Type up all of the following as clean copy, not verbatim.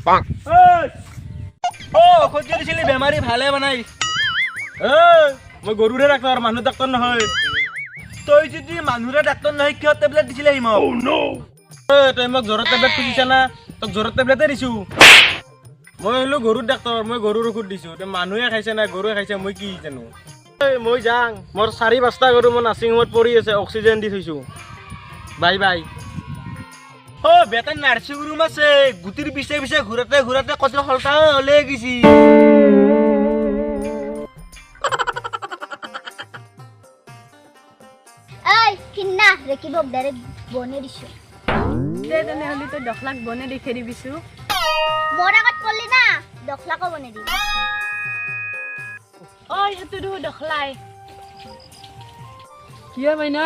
অ ঔষধ যে দিছিলি বেমাৰী ভালে বনাই। মই গৰুৰে ডাক্তৰ, মানুহ ডাক্তৰ নহয়। তই যদি মানুহৰে ডাক্তৰ নহয় কিয় টেবলেট দিছিলে সি মোক? তই মোক জ্বৰৰ টেবলেট খুজিছা না, তোক জ্বৰৰ টেবলেটে দিছো। মই হলো গৰুৰ ডাক্তৰ, মই গৰুৰ ঔষধ দিছো। মানুহে খাইছে না গৰুৱে খাইছে মই কি জানো? মই যাং, মোৰ 4-5টা গৰু মই নাৰ্ছিং হোমত পৰি আছে, অক্সিজেন দি থৈছো। Bye bye. অ বেটা নাৰ্ছিং ৰুম আছে, গুটিৰ পিছে পিছে ঘূৰাতে ঘূৰাতে কত সলতা হলে গেছি। এই কিন্না ৰেকিবক ডাইৰেক্ট বনে দিছো। দে তেনেহ'লে তই 10 লাখ বনে দি খেদি দিছো। মোৰ আগত পৰলি না 10 লাখো বনে দিম। ঐ সেইটো দেখোন দখলাই। কিয় মাইনা?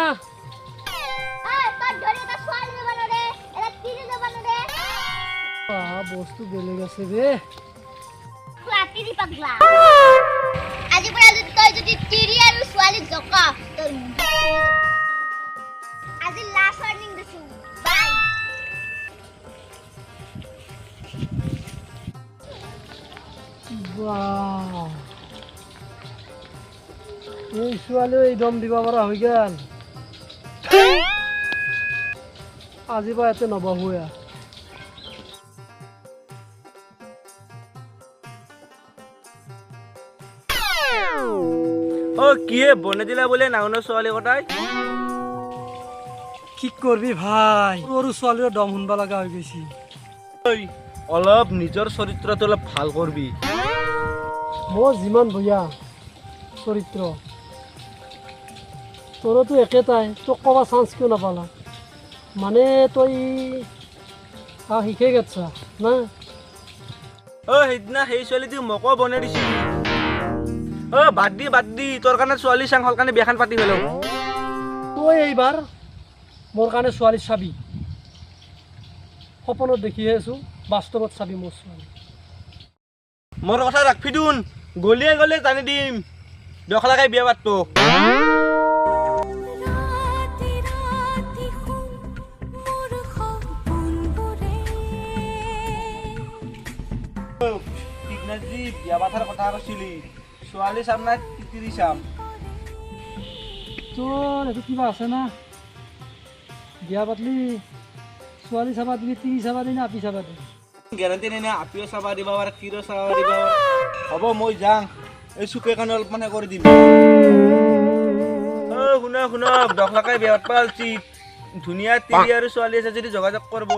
বস্তু বেলেগ আছে বে। আজি পৰা তই যদি তিৰি আৰু ছোৱালী জকা তোৰ আজি লাষ্ট ৱাৰ্নিং দিছো। বাই। এই ছোৱালীও এই দম দিব পৰা হৈ গ'ল। আজি পৰা ইয়াতে নবহোৱে। অ কিয়ে বনে দিলা বোলে নাওনৰ ছোৱালী কটাই? কি কৰবি ভাই, সৰু ছোৱালীৰ দম শুনবা লগা হৈ গৈছি। অলপ নিজৰ চৰিত্ৰটো অলপ ভাল কৰবি। মোৰ যিমান বয়া চৰিত্ৰ, তোৰতো একেটাই। তোক ক'বা চান্স কিয় নাপালা? মানে তই শিখে গেছা না? অ সেইদিনা সেই ছোৱালীটো মোকো বনাই দিছিল। অ বাদ দি বাদ দি, তোৰ কাৰণে ছোৱালী চাং হল কাৰণে বিয়াখন পাতি পেলো। তই এইবাৰ মোৰ কাৰণে ছোৱালী চাবি। সপোনত দেখিহে আছো, বাস্তৱত চাবি মোৰ ছোৱালী। মোৰ কথা ৰাখবি দোন, গলিয়ে গলিয়ে জানি দিম দখলাকে বিয়া পাতব। বিয়া পাতাৰ কথা কৈছিলি, ছোৱালী চাম নাই তিৰি চাম? তোৰ এইটো কিবা আছে না? বিয়া পাতলি ছোৱালী চাবা দিবি, তিৰি চাবা দিবি না আপি চাবা দিবি? গেৰাণ্টি নাই না, আপিও চাবা দিব পাৰে, তিৰো চাবা দিব পাৰে। হ'ব মই যাং, এই চুকে কাৰণে অলপমানে কৰি দিম। অ শুনক শুনক, 10 লাখে বিয়া পাতবা ওলছি, ধুনীয়া তিৰি আৰু ছোৱালী আছে যদি যোগাযোগ কৰিব।